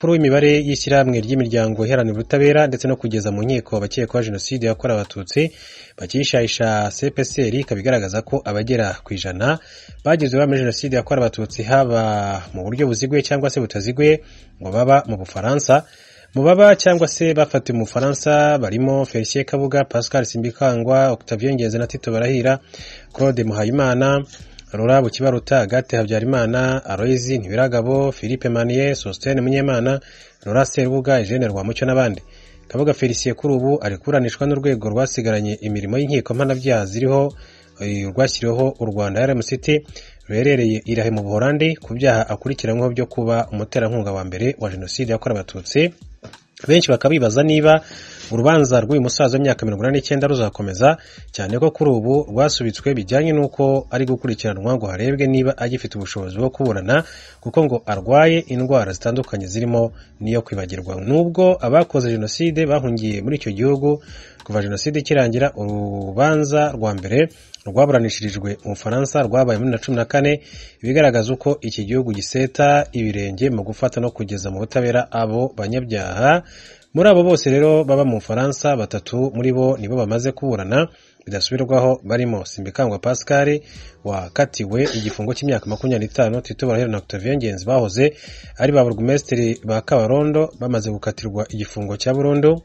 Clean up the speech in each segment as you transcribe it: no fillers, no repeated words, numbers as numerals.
Amakuru y'imibare y'ishyirahamwe ry'imiryango iharanira ubutabera ndetse no kugeza mu nkiko abakekwaho jenoside yakorewe Abatutsi bakiyishayisha CPCR ikaba igaragaza ko abagera ku 100 bagize uruhare muri jenoside yakorewe Abatutsi haba mu buryo buziguye cyangwa se butaziguye ngo baba mu Bufaransa. Mu baba cyangwa se bafatiwe mu Bufaransa barimo Felicien Kabuga, Pascal Simbikangwa, Octavien Ngenzi na Tito Barahira, Claude Muhayimana, Laurent Bukibaruta, Agathe Habyarimana, Aloys Ntibiragabo, Philippe Manier, Sostene Munyemana, Laurent Serubuga, Eugene Rwamucyo n'abandi. Kabuga Felicien kuri ubu ari kuburanishwa n'urwego rwasigaranye imirimo y'inkiko mpanabyaha ziriho rwashyiriweho u Rwanda RMCT ruherereye i Rahe mu Buholandi ku byaha akurikiranyweho byo kuba umuterankunga wa mbere wa jenoside yakorewe Abatutsi. Benshi bakaba bibaza niba urubanza rw'uyu musaza w'imyaka 89 ruzakomeza, cyane ko kuri ubu rwasubitswe bijyanye n'uko ari gukurikiranwa ngo harebwe niba agifite ubushobozi bwo kuburana, kuko ngo arwaye indwara zitandukanye zirimo n'iyo kwibagirwa. Nubwo abakoze jenoside bahungiye muri icyo gihugu kuva jenoside ikirangira, urubanza rwa mbere rwaburanishirijwe mu Bufaransa rwabaye muri 2014, ibigaragaza uko iki gihugu giseta ibirenge mu gufata no kugeza mu butabera abo banyabyaha. Muri abo bose rero baba mu Bufaransa, 3 muri bo nibo bamaze kuburana bidasubirwaho, barimo Simbikangwa Pascal wakatiwe igifungo cy'imyaka 25, Tito Barahira na Octavien Ngenzi bahoze ari ba burugumesitiri ba Kabarondo bamaze gukatirwa igifungo cya burundu,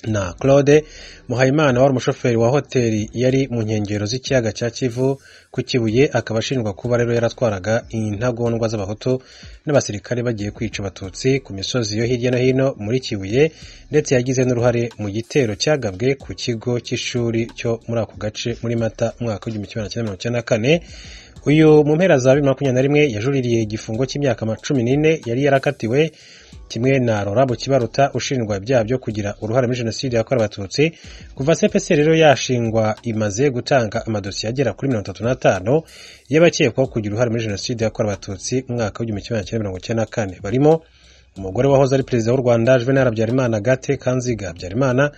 na Claude Muhayimana wari umushoferi wa hoteli yari mu nkengero z'ikiyaga cya Kivu ku Kibuye, akaba ashinjwa kuba rero yaratwaraga intagondwa z'Abahutu n'abasirikare bagiye kwica Abatutsi ku misozi yo hirya no hino muri Kibuye, ndetse yagize n'uruhare mu gitero cyagabwe ku kigo cy'ishuri cyo muri ako gace muri Mata umwaka w'1994. Uyu mu mpera za 2021 yajuririye igifungo cy'imyaka 14 yari yarakatiwe, kimwe na Laurent Bukibaruta ushinjwa ibyaha byo kugira uruhare muri jenoside yakorewe Abatutsi. Kuva CPC rero yashingwa imaze gutanga amadosiye agera kuri 35 y'abakekwaho kugira uruhare muri jenoside yakorewe Abatutsi mu mwaka w'1994, barimo umugore wahoze ari perezida w'u Rwanda Juvenal Habyarimana, Agathe Kanziga Habyarimana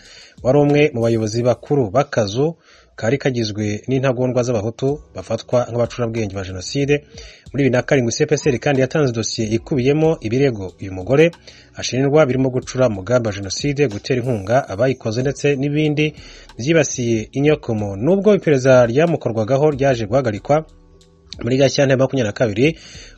wari umwe mu bayobozi bakuru b'akazu kari kagizwe n'intagondwa z'Abahutu bafatwa nk'abacurabwenge ba jenoside. Muri 2007 CPCR kandi yatanze dosiye ikubiyemo ibirego uyu mugore ashinjwa birimo gucura umugambi wa jenoside, gutera inkunga abayikoze ndetse n'ibindi byibasiye inyokomo. Nubwo iperereza ryamukorwagaho ryaje guhagarikwa muri Gashyantare 2022,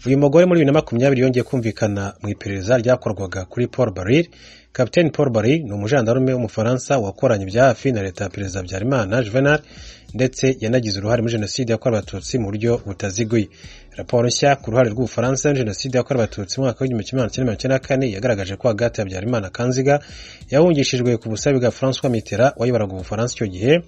uyu mugore muri 2020 yongeye kumvikana mu iperereza ryakorwaga kuri Paul Barril. Kapiteni Paul Barril ni umujandarume w'Umufaransa wakoranye ibya hafi na leta ya Perezida Habyarimana Juvenal, ndetse yanagize uruhare muri jenoside yakorewe Abatutsi mu buryo butaziguye. Raporo nshya ku ruhare rw'Ubufaransa muri jenoside yakorewe Abatutsi mu mwaka w'1994 yagaragaje ko Agathe Habyarimana Kanziga yahungishijwe ku busabe bwa François Mitterrand wayoboraga Ubufaransa icyo gihe.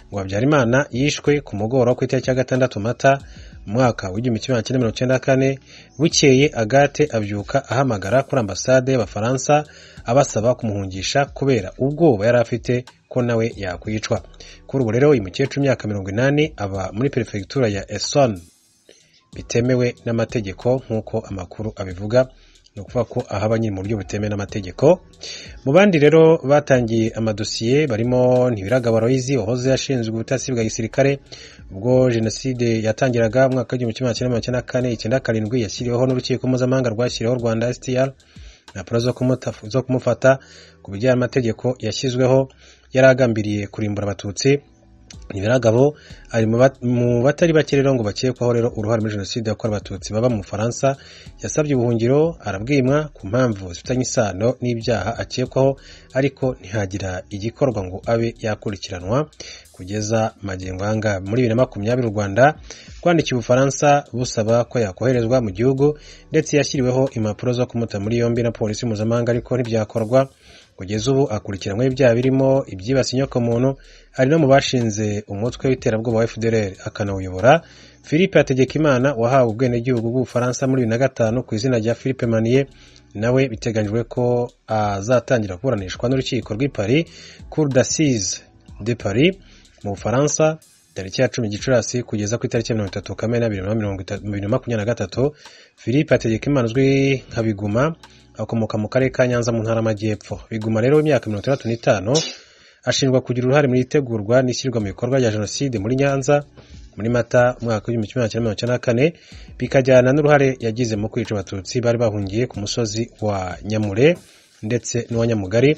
Ngo Habyarimana yishwe ku mugoroba ku itariki ya 6 Mata mwaka w'1994. Bukeye Agathe abyuka ahamagara kuri ambasade y'Abafaransa abasaba kumuhungisha kubera ubwoba yari afite ko nawe yakwicwa. Kuri ubu rero uyu mukecuru w'imyaka 80 aba muri perefegitura ya Essonne bitemewe n'amategeko nk'uko amakuru abivuga, ni ukuvuga ko ahaba nyine mu buryo butemewe n'amategeko. Mu bandi rero batangiye amadosiye barimo Ntibiragabo Aloys wahoze ashinzwe ubutasi bwa gisirikare ubwo jenoside yatangiraga mu mwaka w'1994 97, yashyiriweho n'urukiko mpuzamahanga rwashyiriweho Rwanda STR. Raporo zo kumufata ku bijyanye n'amategeko yashyizweho yari agambiriye kurimbura Abatutsi. Ntibiragabo ari mu batari bake rero ngo bakekwaho rero uruhare muri jenoside yakorewe Abatutsi baba mu Bufaransa. Yasabye ubuhungiro arabwimwa ku mpamvu zifitanye isano n'ibyaha akekwaho, ariko ntihagira igikorwa ngo abe yakurikiranwa kugeza magingo aya. Muri 2020 u Rwanda rwandikiye Ubufaransa busaba ko yakoherezwa mu gihugu, ndetse yashyiriweho impapuro zo kumuta muri yombi na polisi mpuzamahanga, ariko ntibyakorwa. Kugeza ubu akurikiranyweho ibyaha birimo ibyibasiye inyokomuntu, ari no mu bashinze umutwe w'iterabwoba wa FDLR akanawuyobora. Philippe Hategekimana wahawe ubwenegihugu bw'Ubufaransa muri 2005 ku izina rya Philippe Manier, nawe biteganyijwe ko azatangira kuburanishwa n'urukiko rw'i Paris, Cour d'assises de Paris mu Bufaransa, tariki ya 10 Gicurasi kugeza ku itariki ya 30 Kamena 2023. Philippe Hategekimana uzwi nka Biguma akomoka mu karere ka Nyanza mu ntara y'Amajyepfo. Biguma rero w'imyaka 65 ashinjwa kugira uruhare mu itegurwa n'ishyirwa mu bikorwa rya jenoside muri Nyanza Muri Mata umwaka w'1994, bikajyana n'uruhare yagize mu kwica Abatutsi bari bahungiye ku musozi wa Nyamure ndetse n'uwa Nyamugari.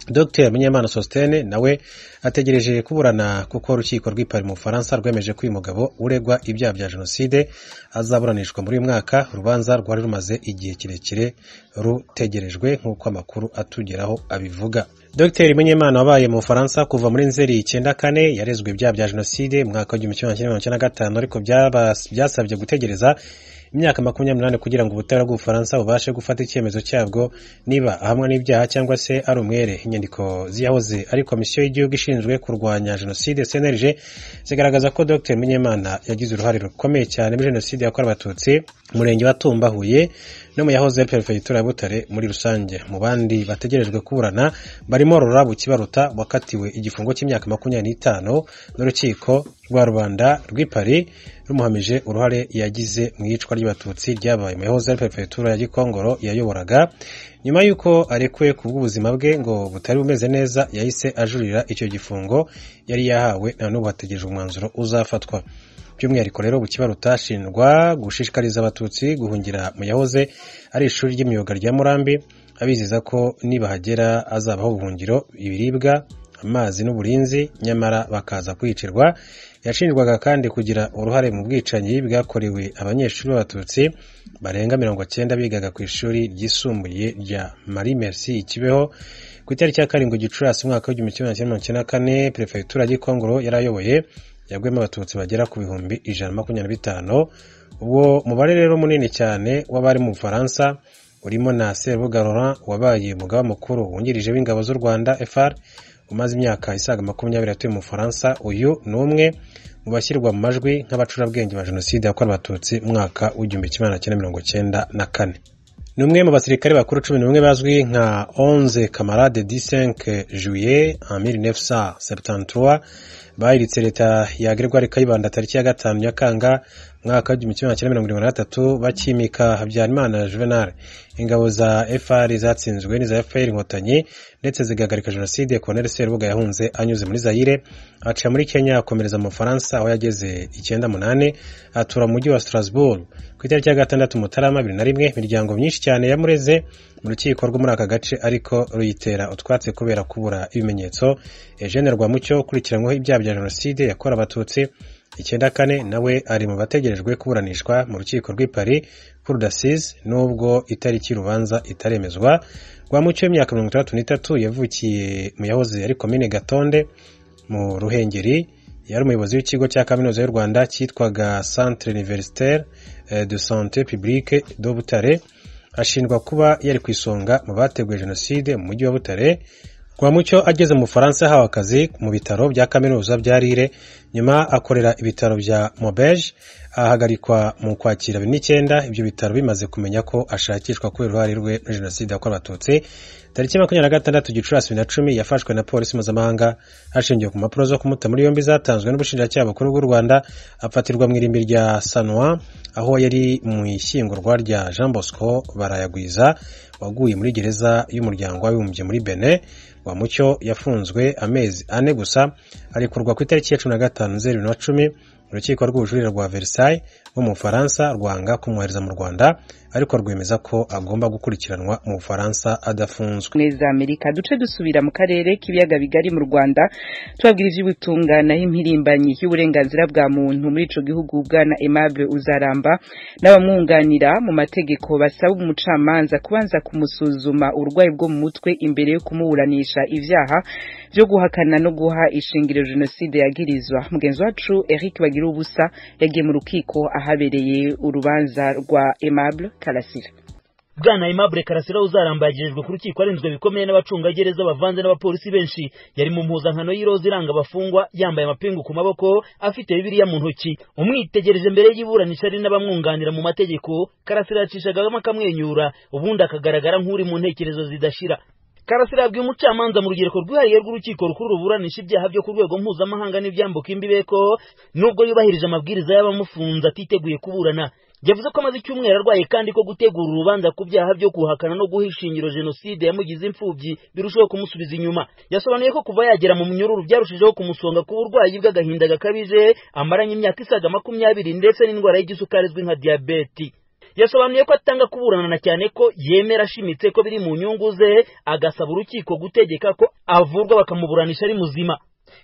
Dr Munyemana Sostene nawe ategereje kuburana, kuko urukiko rw'i Paris mu Bufaransa rwemeje ko uyu mugabo uregwa ibyaha bya jenoside azaburanishwa muri uyu mwaka. Urubanza rwari rumaze igihe kirekire rutegerejwe, nk'uko amakuru atugeraho abivuga. Dr Munyemana wabaye mu Bufaransa kuva muri Nzeri 94, yarezwe ibyaha bya jenoside mu mwaka w'1995, ariko byasabye gutegereza imyaka 28 kugira ngo ubutabera bw'Ubufaransa bubashe gufata icyemezo cyabwo niba ahamwa n'ibyaha cyangwa se ari umwere. Inyandiko z'yahoze ari komisiyo y'igihugu ishinzwe kurwanya jenoside CNLG zigaragaza ko Dr Munyemana yagize uruhare rukomeye cyane muri jenoside yakorewe Abatutsi Murenge wa Tumba, Huye no mu yahoze Perefegitura ya Butare muri rusange. Mu bandi bategerejwe kuburana barimo Rora Bukibaruta wakatiwe igifungo cy'imyaka 25 n'urukiko rwa rubanda rw'i Paris rumuhamije uruhare yagize mu iyicwa ry'Abatutsi ryabaye mu yahoze ari Perefegitura ya Gikongoro yayoboraga. Nyuma y'uko arekuwe ku bw'ubuzima bwe ngo butari bumeze neza, yahise ajurira icyo gifungo yari yahawe, na n'ubu hategerejwe umwanzuro uzafatwa. By'umwihariko rero, Bukibaruta ashinjwa gushishikariza Abatutsi guhungira mu yahoze ari ishuri ry'imyuga rya Murambi, abizeza ko nibahagera azabaho ubuhungiro, ibiribwa, amazi n'uburinzi, nyamara bakaza kwicirwa. Yashinjwaga kandi kugira uruhare mu bwicanyi bwakorewe abanyeshuri b'Abatutsi barenga 90 bigaga ku ishuri ryisumbuye rya Marie Merci i Kibeho ku itariki ya 7 Gicurasi umwaka w'1994. Perefegitura ya Gikongoro yari ayoboye yagwemo Abatutsi bagera ku 125,000. Ubwo mubare rero munini cyane w'abari mu Bufaransa urimo na Serubuga Laurent wabaye umugaba mukuru wungirije w'ingabo z'u Rwanda FAR, umaze imyaka isaga 20 atuye mu Bufaransa. Uyu ni umwe mu bashyirwa mu majwi nk'abacurabwenge ba jenoside yakorewe Abatutsi mu mwaka w'1994. Ni umwe mu basirikare bakuru 11 bazwi nka 11 camarades du 5 juillet en 1973 bahiritse leta ya Gregoire Kayibanda tariki ya 5 Nyakanga mwaka w'1973, bakimika Habyarimana Juvenal. Ingabo za FAR zatsinzwe n'iza FPR Inkotanyi ndetse zigahagarika jenoside. Colonel Serubuga yahunze anyuze muri Zaire, aca muri Kenya, akomereza mu Bufaransa aho yageze 98, atura mu mujyi wa Strasbourg. Ku itariki ya 6 Mutarama 2001, imiryango myinshi cyane yamureze mu rukiko rwo muri aka gace, ariko ruyitera utwatsi kubera kubura ibimenyetso. Eugene Rwamucyo ukurikiranyweho ibyaha bya jenoside yakorewe Abatutsi 94, nawe ari mu bategerejwe kuburanishwa mu rukiko rw'i Paris Cour d'Assises, nubwo itariki y'urubanza itaremezwa. Rwamucyo w'imyaka 63 yavukiye mu yahoze ari komine Gatonde mu Ruhengeri. Yari umuyobozi w'ikigo cya kaminuza y'u Rwanda cyitwaga Centre Universitaire de Santé Publique de Butare. Ashinjwa kuba yari ku isonga mu bateguye jenoside mu mujyi wa Butare. Rwamucyo ageze mu Bufaransa yahawe akazi mu bitaro bya kaminuza bya Lille, nyuma akorera ibitaro bya Maubeuge, ahagarikwa mu Kwakira 2009, ibyo bitaro bimaze kumenya ko ashakishwa kubera uruhare rwe muri jenoside yakorewe Abatutsi. Tariki 26 Gicurasi 2010 yafashwe na polisi mpuzamahanga hashingiwe ku mpapuro zo kumuta muri yombi zatanzwe n'ubushinjacyaha bukuru bw'u Rwanda, afatirwa mu irimbi rya Sanwa aho yari mu ishyingurwa rya Jean Bosco Barayagwiza waguye muri gereza y'umuryango w'abibumbye muri Benin. Rwamucyo yafunzwe amezi 4 gusa, arekurwa ku itariki ya 15 Nzeri 2010. Urukiko rw'ubujurire rwa Versailles rwo mu Bufaransa rwanga kumwohereza mu Rwanda, ariko rwemeza ko agomba gukurikiranwa mu Bufaransa adafunzwe. Neza Amerika duce dusubira mu karere k'ibiyaga bigari mu Rwanda, tubabwira ivy'ubutungana impirimbanyi y'uburenganzira bwa muntu muri ico gihugu bwana Aimable Uzaramba n'abamwunganira mu mategeko basaba umucamanza kubanza kumusuzuma uburwayi bwo mu mutwe imbere yo kumuburanisha ivyaha byo guhakana no guha ishingiro jenoside yagirizwa. Mugenzi wacu Eric Bagirubusa yagiye mu rukiko ahabereye urubanza rwa Aimable Karasira. Bwana Aimable Karasira Uzaramba yagejejwe ku rukiko arinzwe bikomeye n'abacungagereza bavanze n'abapolisi benshi. Yari mu mpuzankano y'iroza iranga abafungwa, yambaye amapingu ku maboko, afite Bibiliya mu ntoki. Umwitegereje mbere y'iburanisha ari n'abamwunganira mu mategeko, Karasira yacishagamo akamwenyura, ubundi akagaragara nk'uri mu ntekerezo zidashira. Karasira yabwiye umucamanza mu rugereko rwihariye rw'urukiko rukuru ruburanisha ibyaha byo ku rwego mpuzamahanga n'ibyambuka imbibe ko nubwo yubahirije amabwiriza y'abamufunze atiteguye kuburana. Yavuze ko amaze icyumweru arwaye kandi ko gutegura urubanza ku byaha byo guhakana no guha ishingiro jenoside yamugize imfubyi birushaho kumusubiza inyuma. Yasobanuye ko kuva yagera mu munyururu byarushijeho kumusonga ku burwayi bw'agahinda gakabije amaranye imyaka isaga 20 ndetse n'indwara y'igisukari izwi nka diyabeti. Yasobanuye ko atanga kuburana cyane ko yemera ashimitse ko biri mu nyungu ze, agasaba urukiko gutegeka ko avurwa bakamuburanisha ari muzima.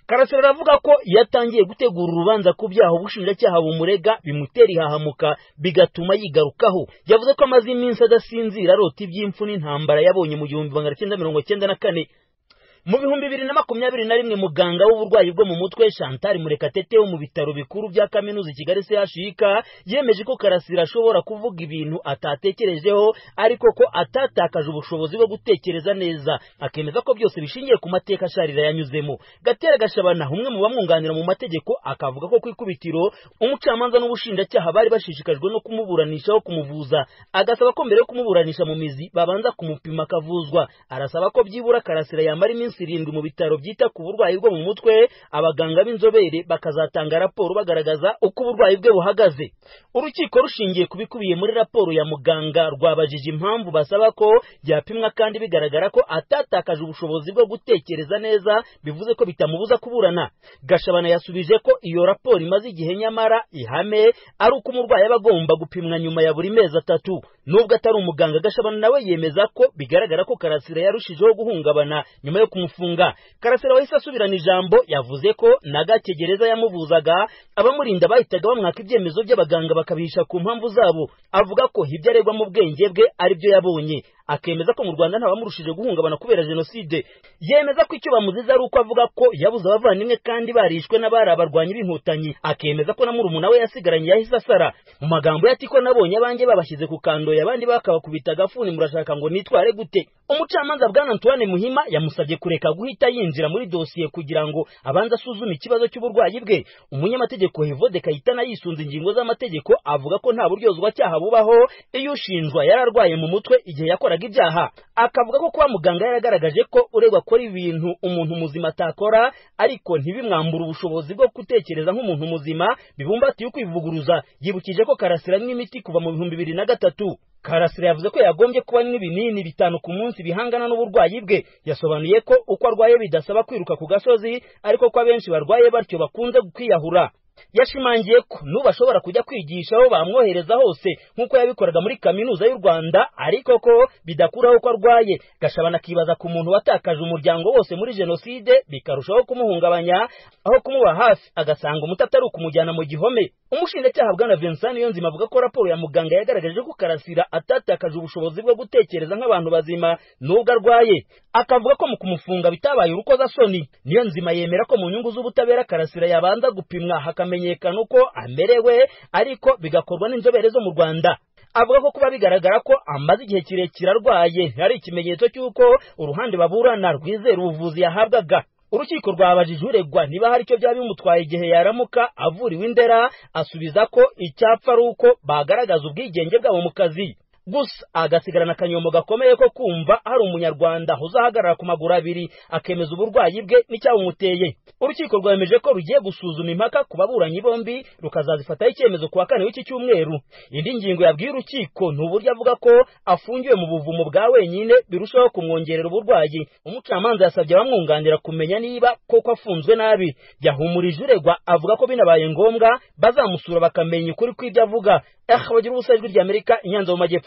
Karasira aravuga ko yatangiye gutegura urubanza ku byaha ubushinjacyaha bumurega bimutera ihahamuka bigatuma yigarukaho. Yavuze ko amaze iminsi adasinzira arota iby'impfu n'intambara yabonye mu 1994. Mu 2021 muganga w'uburwayi bwo mu mutwe Chantal Murekatete wo mu bitaro bikuru bya kaminuza Kigali CHUK yemeje ko Karasira ashobora kuvuga ibintu atatekerejeho ariko ko atatakaje ubushobozi bwo gutekereza neza, akemeza ko byose bishingiye ku mateka asharira yanyuzemo. Gatera Gashabana, umwe mu bamwunganira mu mategeko, akavuga ko ku ikubitiro umucamanza n'ubushinjacyaha bari bashishikajwe no kumuburanisha aho kumuvuza, agasaba ko mbere yo kumuburanisha mu mizi babanza kumupima akavuzwa. Arasaba ko byibura Karasira yamara iminsi 7 mu bitaro byita ku burwayi bwo mu mutwe, abaganga b'inzobere bakazatanga raporo bagaragaza uko uburwayi bwe buhagaze. Urukiko rushingiye ku bikubiye muri raporo ya muganga rwabajije impamvu basaba ko yapimwa kandi bigaragara ko atatakaje ubushobozi bwo gutekereza neza, bivuze ko bitamubuza kuburana. Gashabana yasubije ko iyo raporo imaze igihe, nyamara ihame ari uko umurwayi aba agomba gupimwa nyuma ya buri mezi 3. Nubwo atari umuganga, Gashabana nawe yemeza ko bigaragara ko Karasira yarushijeho guhungabana nyuma yo kumufunga. Karasira wahise asubirana ijambo, yavuze ko na gake gereza yamuvuzaga abamurinda bahitaga bamwaka ibyemezo by'abaganga bakabihisha ku mpamvu zabo. Avuga ko ibyo aregwa mu bwenge bwe ari byo yabonye, akemeza ko mu Rwanda ntabamurushije guhungabana kubera jenoside. Yemeza ko icyo bamuziza ari uko avuga ko yabuze abavandimwe kandi barishwe n'abari abarwanyi b'inkotanyi, akemeza ko na murumuna we yasigaranye yahise asara. Mu magambo ye ati ko nabonye abanjye babashyize ku kandoya abandi bakabakubita agafuni, murashaka ngo nitware gute? Umucamanza Bwana Antoine Muhima yamusabye kureka guhita yinjira muri dosiye kugira ngo abanze asuzume ikibazo cy'uburwayi bwe. Umunyamategeko Evode Kayitana yisunze ingingo z'amategeko avuga ko nta buryozwacyaha bubaho iyo ushinjwa yararwaye mu mutwe igihe yakoraga ibyaha. Akavuga ko kuba muganga yaragaragaje ko uregwa akora ibintu umuntu muzima atakora ariko ntibimwambura ubushobozi bwo gutekereza nk'umuntu muzima bibumbatiye ukwivuguruza. Yibukije ko Karasira anywa imiti kuva mu 2003. Karasira yavuze ko yagombye kuba anywa ibinini 5 ku munsi bihangana n'uburwayi bwe. Yasobanuye ko uko arwaye bidasaba kwiruka ku gasozi, ariko ko abenshi barwaye batyo bakunze kwiyahura. Yashimangiye ko n'ubu ashobora kujya kwigisha aho bamwohereza hose nk'uko yabikoraga muri kaminuza y'u Rwanda, ariko ko bidakuraho ko arwaye. Gashabana akibaza ku muntu watakaje umuryango wose muri jenoside bikarushaho kumuhungabanya, aho kumuba hafi agasanga umuti atari ukumujyana mu gihome. Umushinjacyaha Bwana Vincent Niyonzima avuga ko raporo ya muganga yagaragaje ko Karasira atatakaje ubushobozi bwo gutekereza nk'abantu bazima nubwo arwaye, akavuga ko mu kumufunga bitabaye urukozasoni. Niyonzima yemera ko mu nyungu z'ubutabera Karasira yabanza gupimwa hakamenyekana uko amerewe, ariko bigakorwa n'inzobere zo mu Rwanda. Avuga ko kuba bigaragara ko amaze igihe kirekire arwaye ari ikimenyetso cy'uko uruhande baburana rwizera ubuvuzi yahabwaga. Urukiko rwabajije uregwa niba hari icyo byaba bimutwaye igihe yaramuka avuriwe Indera, asubiza ko icyapfa ari uko bagaragaza ubwigenge bwabo mu kazi. Gusa agasigarana akanyomo gakomeye ko kumva hari umunyarwanda uzahagarara ku maguru abiri akemeza uburwayi bwe n'icyabumuteye. Urukiko rwemeje ko rugiye gusuzuma impaka ku baburanyi bombi, rukazazifataho icyemezo ku wa kane w'iki cyumweru. Indi ngingo yabwiye urukiko ni uburyo avuga ko afungiwe mu buvumo bwa wenyine birushaho kumwongerera uburwayi. Umucamanza yasabye abamwunganira kumenya niba koko afunzwe nabi. Yahumurije uregwa avuga ko binabaye ngombwa bazamusura bakamenya ukuri kw'ibyo avuga. Bagira ubusa Ijwi ry'Amerika, Nyanza mu Majyepfo.